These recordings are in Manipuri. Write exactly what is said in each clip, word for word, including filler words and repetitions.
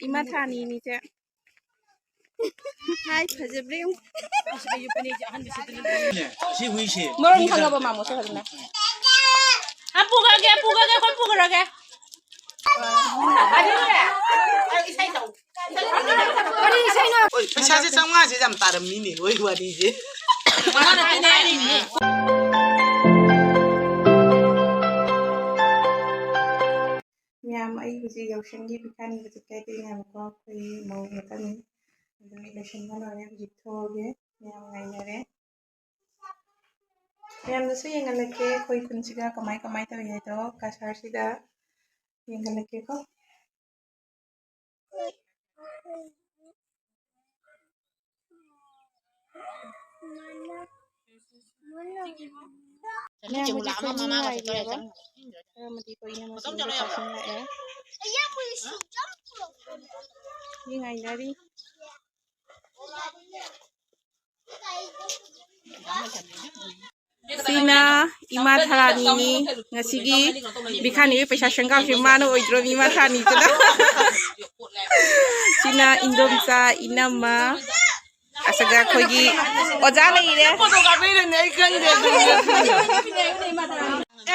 ꯏꯃꯥ ꯊꯥꯅꯤꯅꯤꯁꯦ꯫ ꯍꯥꯏ, ꯐꯖꯕ꯭ꯔꯥ ꯌꯦꯡꯉꯨ꯫ ꯑꯁꯤ ꯍꯨꯏꯁꯦ꯫ ꯃꯔꯣꯟ ꯈꯪꯉꯕ ꯃꯥꯃꯣꯁꯦ ꯐꯖꯅ? ꯑ, ꯄꯨꯈ꯭ꯔꯒꯦ, ꯄꯨꯈ꯭ꯔꯒꯦ, ꯑꯩꯈꯣꯏ ꯄꯨꯈ꯭ꯔꯒꯦ꯫ ꯀꯔꯤ ꯏꯁꯩꯅꯣ? ꯍꯣꯏ, ꯄꯩꯁꯥꯁꯦ ꯆꯥꯝꯃꯉꯥꯁꯦ ꯌꯥꯝ ꯇꯥꯔꯝꯃꯤꯅꯦ, ꯍꯣꯏ, ꯋꯥꯔꯤꯁꯦ꯫ ꯃꯌꯥꯝ, ꯑꯩ ꯍꯧꯖꯤꯛ ꯌꯥꯎꯁꯪꯒꯤ ꯄꯤꯊꯥꯅꯤꯕ ꯆꯠꯀꯦ ꯍꯥꯏꯗꯣꯏꯅꯦꯕꯀꯣ, ꯑꯩꯈꯣꯏ ꯃꯧ ꯉꯥꯛꯇꯅꯤ꯫ ꯑꯗꯨ ꯂꯣꯏꯁꯤꯟꯕ ꯂꯣꯏꯔꯦ, ꯍꯧꯖꯤꯛ ꯊꯣꯛꯑꯒꯦ꯫ ꯃꯌꯥꯝ ꯉꯥꯏꯅꯔꯦ꯫ ꯃꯌꯥꯝꯗꯁꯨ ꯌꯦꯡꯍꯜꯂꯛꯀꯦ ꯑꯩꯈꯣꯏ ꯈꯨꯟꯁꯤꯒ ꯀꯃꯥꯏ ꯀꯃꯥꯏ ꯇꯧꯔꯤ ꯍꯥꯏꯗꯣ, ꯀꯁꯥꯔꯁꯤꯗ ꯌꯦꯡꯍꯜꯂꯛꯀꯦꯀꯣ꯫ ꯃꯌꯥꯝ ꯍꯧꯖꯤꯛ ꯑꯩꯈꯣꯏ ꯃꯤ ꯉꯥꯏꯔꯤꯑꯕ꯫ ꯈꯔ ꯑꯃꯗꯤ ꯑꯩꯈꯣꯏ ꯏꯅꯝꯃꯁꯤꯡꯗ ꯆꯥꯁꯤꯜꯂꯛꯑꯦ꯫ ꯃꯤ ꯉꯥꯏꯅꯔꯤ꯫ ꯁꯤꯅ ꯏꯃꯥ ꯊꯔꯥꯅꯤꯅꯤ꯫ ꯉꯁꯤꯒꯤ ꯕꯤꯈꯥꯅꯤꯒꯤ ꯄꯩꯁꯥ ꯁꯪꯒꯥꯕꯁꯤ ꯃꯥꯅ ꯑꯣꯏꯗ꯭ꯔꯣ, ꯏꯃꯥ ꯊꯔꯥꯅꯤꯗꯨꯅ? ꯁꯤꯅ ꯏꯟꯗꯣꯝꯆꯥ, ꯏꯅꯝꯃ, ꯑꯁꯤꯒ ꯑꯩꯈꯣꯏꯒꯤ ꯑꯣꯖꯥ ꯂꯩꯔꯦ꯫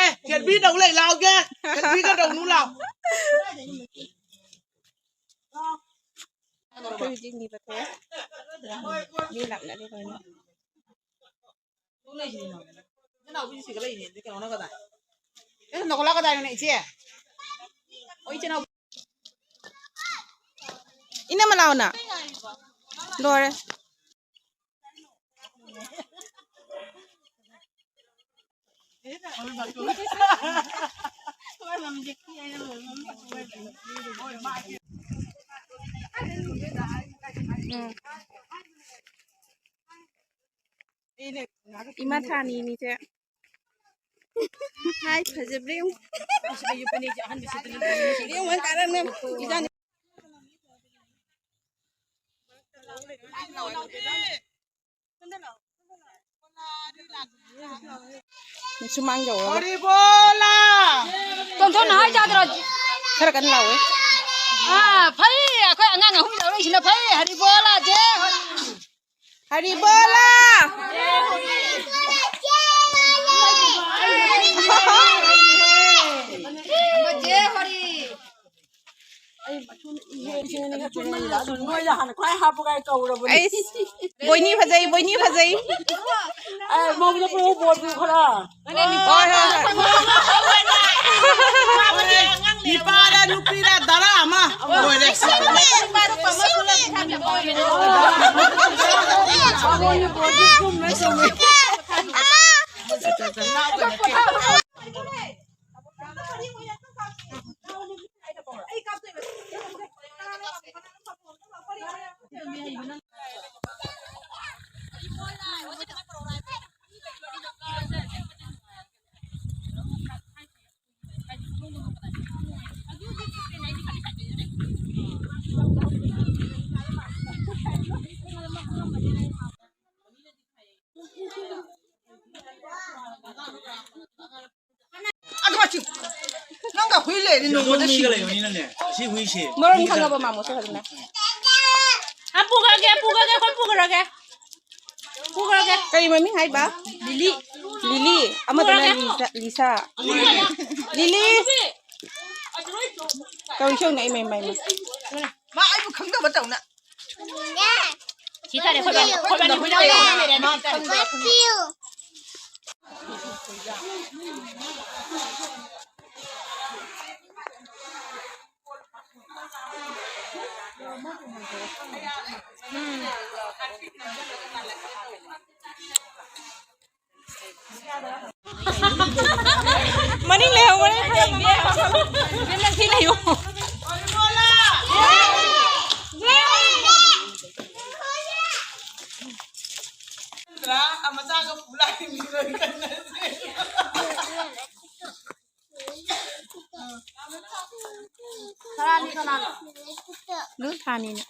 ꯑꯦ, ꯈꯦꯠꯕꯤ ꯇꯧ ꯂꯩ, ꯂꯥꯎꯒꯦ꯫ ꯈꯦꯠꯕꯤ ꯀꯩꯗꯧꯅꯨ ꯂꯥꯎ꯫ ꯑꯩꯈꯣꯏ ꯍꯧꯖꯤꯛ ꯅꯤꯕ ꯊꯣꯛꯑꯦ꯫ ꯃꯤ ꯂꯥꯛꯅꯔꯦ ꯂꯣꯏꯅ꯫ ꯅꯅꯥꯎꯄꯤꯁꯤ ꯁꯤꯒ ꯂꯩꯅꯦ, ꯑꯗꯨ ꯀꯩꯅꯣꯅ ꯀꯗꯥꯏ? ꯑꯦ, ꯅꯈꯣꯂꯥ ꯀꯗꯥꯏꯅꯣꯅꯦ, ꯏꯆꯦ? ꯑꯣ, ꯏꯆꯦ ꯅꯥꯎ-, ꯏꯅꯝꯃ ꯂꯥꯛꯑꯣꯅ꯫ ꯂꯣꯏꯔꯦ꯫ ꯎꯝ꯫ ꯏꯃꯥ ꯊꯥꯅꯤꯅꯤꯁꯦ꯫ ꯍꯥꯏ, ꯐꯖꯕ꯭ꯔꯥ ꯌꯦꯡꯉꯨ꯫ ꯌꯦꯡꯉꯨ, ꯀꯥꯔꯟ ꯌꯥꯝ ꯏꯆꯥꯅꯤ꯫ ꯁꯨꯃꯥꯡ ꯌꯧꯔꯒ꯫ ꯍꯔꯤꯕꯣꯂꯥ! ꯇꯣꯟꯊꯣꯟꯅ ꯍꯥꯏ ꯌꯥꯗ꯭ꯔꯣ? ꯈꯔ ꯀꯟꯅ ꯂꯥꯎꯋꯦ꯫ ꯑꯥ, ꯐꯩ꯫ ꯑꯩꯈꯣꯏ ꯑꯉꯥꯡ ꯑꯍꯨꯝ ꯂꯧꯔꯛꯏꯁꯤꯅ ꯐꯩ꯫ ꯍꯔꯤꯕꯣꯂꯥ, ꯖꯦ ꯍꯔꯤ꯫ ꯍꯔꯤꯕꯣꯂꯥ꯫ ꯖꯦ ꯍꯔꯤ꯫ ꯃꯣꯏꯅ ꯍꯥꯟꯅ ꯈ꯭ꯋꯥꯏ ꯍꯥꯞꯄꯒ ꯑꯩ ꯀꯧꯔꯕꯅꯦ꯫ ꯑꯩꯁ, ꯕꯣꯏꯅꯤ ꯐꯖꯩ, ꯕꯣꯏꯅꯤ ꯐꯖꯩ꯫ ꯑꯦ, ꯃꯧꯗ ꯄꯨꯔꯛꯎ ꯕꯣꯔꯗꯨ ꯈꯔ꯫ ꯍꯣꯏ, ꯍꯣꯏ, ꯍꯣꯏ꯫ ꯅꯤꯄꯥꯔ ꯅꯨꯄꯤꯔ ꯇꯔꯥ ꯑꯃ ꯑꯣꯏꯔꯦ꯫ ꯃꯣꯏꯅ ꯕꯣꯔꯗꯨ ꯆꯨꯝꯅ ꯆꯨꯝꯃꯤ꯫ ꯑꯗꯨ ꯃꯆꯨ꯫ ꯅꯪꯒ ꯍꯨꯏ ꯂꯩꯔꯗꯤ ꯅꯣꯡꯃꯗ ꯁꯤꯒꯅꯤ꯫ ꯂꯩꯕꯅꯤꯅꯅꯦ, ꯁꯤ ꯍꯨꯏꯁꯦ꯫ ꯃꯔꯣꯟ ꯈꯪꯉꯕ ꯃꯥꯃꯣꯁꯦ ꯐꯖꯅ? ꯑ, ꯄꯨꯈ꯭ꯔꯒꯦ, ꯄꯨꯈ꯭ꯔꯒꯦ, ꯑꯩꯈꯣꯏ ꯄꯨꯈ꯭ꯔꯒꯦ꯫ ꯄꯨꯈ꯭ꯔꯒꯦ꯫ ꯀꯔꯤ ꯃꯃꯤꯡ ꯍꯥꯏꯕ? ꯂꯤꯂꯤ꯫ ꯂꯤꯂꯤ꯫ ꯑꯃꯗꯨꯅ ꯄꯨꯈ꯭ꯔꯒꯦ꯫ Lisa, Lisa. ꯂꯤꯂꯤ꯫ ꯀꯧꯏ ꯁꯦꯡꯅ, ꯏꯃꯩ, ꯃꯩ, ꯃꯩ꯫ ꯃꯥ ꯑꯩꯕꯨ ꯈꯪꯗꯕ ꯇꯧꯅ꯫ ꯁꯤ ꯇꯥꯔꯦ, ꯑꯩꯈꯣꯏ ꯕꯥꯅꯤ, ꯑꯩꯈꯣꯏ ꯕꯥꯅꯤ ꯍꯨꯏ ꯂꯧꯔꯦ꯫ ꯃꯥ ꯈꯪꯗꯕ ꯈꯪꯗꯕ꯫ ꯃꯅꯤꯡ ꯂꯩꯍꯧꯕꯅꯦ, ꯈꯔ ꯃꯃꯥꯡ ꯂꯥꯛꯑꯣ꯫ ꯁꯤ ꯂꯩꯌꯨ꯫ ꯃꯆꯥꯒ ꯄꯨ ꯂꯥꯛꯏ ꯃꯤ ꯂꯣꯏ ꯀꯟꯅꯁꯦ꯫ ꯁꯔꯥꯅꯤ ꯀꯅꯥꯅꯣ? ꯂꯨ ꯁꯥꯅꯤꯅ꯫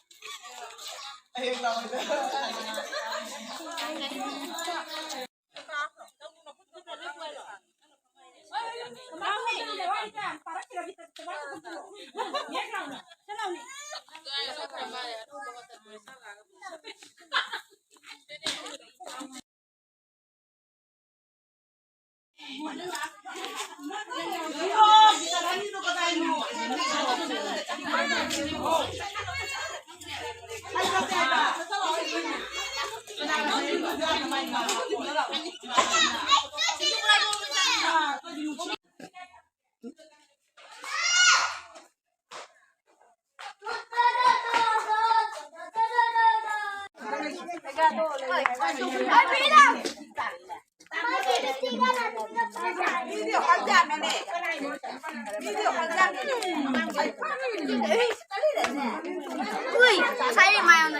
ꯎꯏ, ꯉꯁꯥꯏ ꯃꯌꯥꯝꯅ꯫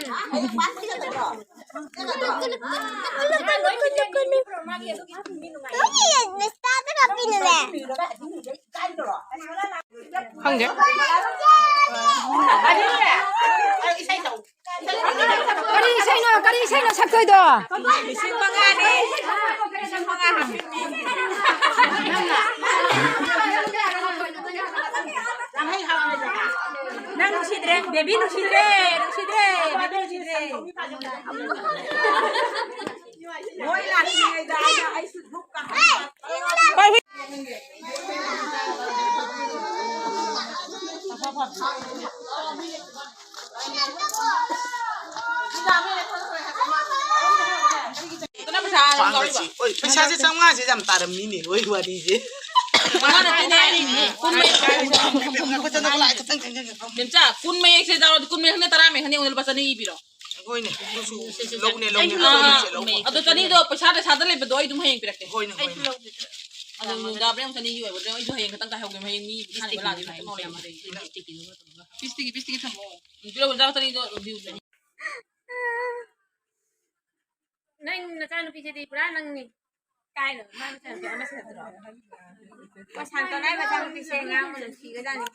ꯈꯪꯗꯦ꯫ ꯀꯔꯤ ꯏꯁꯩꯅꯣ? ꯀꯔꯤ ꯏꯁꯩꯅꯣ ꯁꯛꯇꯣꯏꯗꯣ? ꯂꯤꯁꯤꯡ ꯃꯉꯥꯅꯦ꯫ ꯂꯤꯁꯤꯡ ꯃꯉꯥ ꯍꯥꯞꯄꯤ꯫ ꯅꯪ ꯅꯨꯡꯁꯤꯗ꯭ꯔꯦ, ꯕꯦꯕꯤ ꯅꯨꯡꯁꯤꯗ꯭ꯔꯦ, ꯅꯨꯡꯁꯤꯗ꯭ꯔꯦ, ꯕꯦꯕꯤ ꯅꯨꯡꯁꯤꯗ꯭ꯔꯦ꯫ ꯃꯣꯏ ꯂꯥꯛꯇ꯭ꯔꯤꯉꯩꯗ ꯑꯩꯅ, ꯑꯩꯁꯨ ꯙꯨꯞ ꯀꯥꯞꯄ꯫ ꯄꯩꯁꯥꯁꯦ ꯆꯥꯝꯃꯉꯥꯁꯦ ꯌꯥꯝ ꯇꯥꯔꯝꯃꯤꯅꯦ, ꯍꯣꯏ, ꯋꯥꯔꯤꯁꯦ꯫ ꯉꯥꯏꯈꯣ, ꯆꯠꯂꯣ, ꯂꯥꯛꯑꯦ, ꯈꯤꯇꯪ ꯆꯪꯁꯤꯟꯒꯦ꯫ ꯃꯦꯝꯆꯥ, ꯀꯨꯟ ꯃꯌꯦꯛꯁꯦ ꯌꯥꯎꯔꯗꯤ, ꯀꯨꯟ ꯃꯌꯦꯛ ꯈꯪꯗꯦ, ꯇꯔꯥ ꯃꯌꯦꯛ ꯈꯪꯗꯦ, ꯑꯩꯉꯣꯟꯗ ꯂꯨꯄꯥ ꯆꯅꯤ ꯏꯕꯤꯔꯣ꯫ ꯍꯣꯏꯅꯦ, ꯑꯗꯨꯁꯨ ꯂꯧꯅꯦ, ꯂꯧꯅꯦ, ꯑꯥ, ꯂꯧꯅꯦ, ꯂꯧꯅꯦ꯫ ꯑꯗꯣ ꯆꯅꯤꯗꯣ ꯄꯩꯁꯥ ꯄꯩꯁꯥꯗ ꯂꯩꯕꯗꯣ ꯑꯩ ꯑꯗꯨꯝ ꯍꯌꯦꯡ ꯄꯤꯔꯛꯀꯦ꯫ ꯍꯣꯏꯅꯦ, ꯍꯣꯏꯅꯦ꯫ ꯑꯗꯣ ꯅꯨꯡꯗꯥꯡ ꯄꯨꯡ ꯆꯅꯤꯒꯤ ꯑꯣꯏꯕꯗꯣ ꯑꯩꯁꯨ ꯍꯌꯦꯡ ꯈꯛꯇꯪ ꯀꯥꯏꯍꯧꯒꯦ, ꯍꯌꯦꯡ ꯃꯤ ꯁꯥꯟꯅꯕ ꯂꯥꯛꯑꯗꯤ ꯈꯛꯇꯪ ꯂꯧꯔꯦ꯫ ꯄꯤꯁꯇꯤꯒꯤ, ꯄꯤꯁꯇꯤꯒꯤ ꯊꯝꯃꯣ꯫ ꯄꯤꯔꯛꯑꯣ, ꯆꯥꯛ ꯆꯅꯤꯗꯣ ꯑꯗꯨꯝ ꯄꯤꯌꯨ꯫ ꯅꯪ ꯅꯆꯥꯅꯨꯄꯤꯁꯤꯗꯤ ꯄꯨꯔꯥ ꯅꯪꯅꯤ꯫ ꯀꯥꯏꯅꯣ? ꯃꯥ ꯃꯆꯥꯅꯨꯄꯤ ꯑꯃ ꯁꯤꯟꯅꯗ꯭ꯔꯣ? ꯑꯣ, ꯁꯥꯟꯇꯣꯅꯥꯏ ꯃꯆꯥꯅꯨꯄꯤꯁꯦ ꯉꯥꯡꯕ ꯅꯨꯡꯁꯤꯒꯖꯥꯠꯅꯤ꯫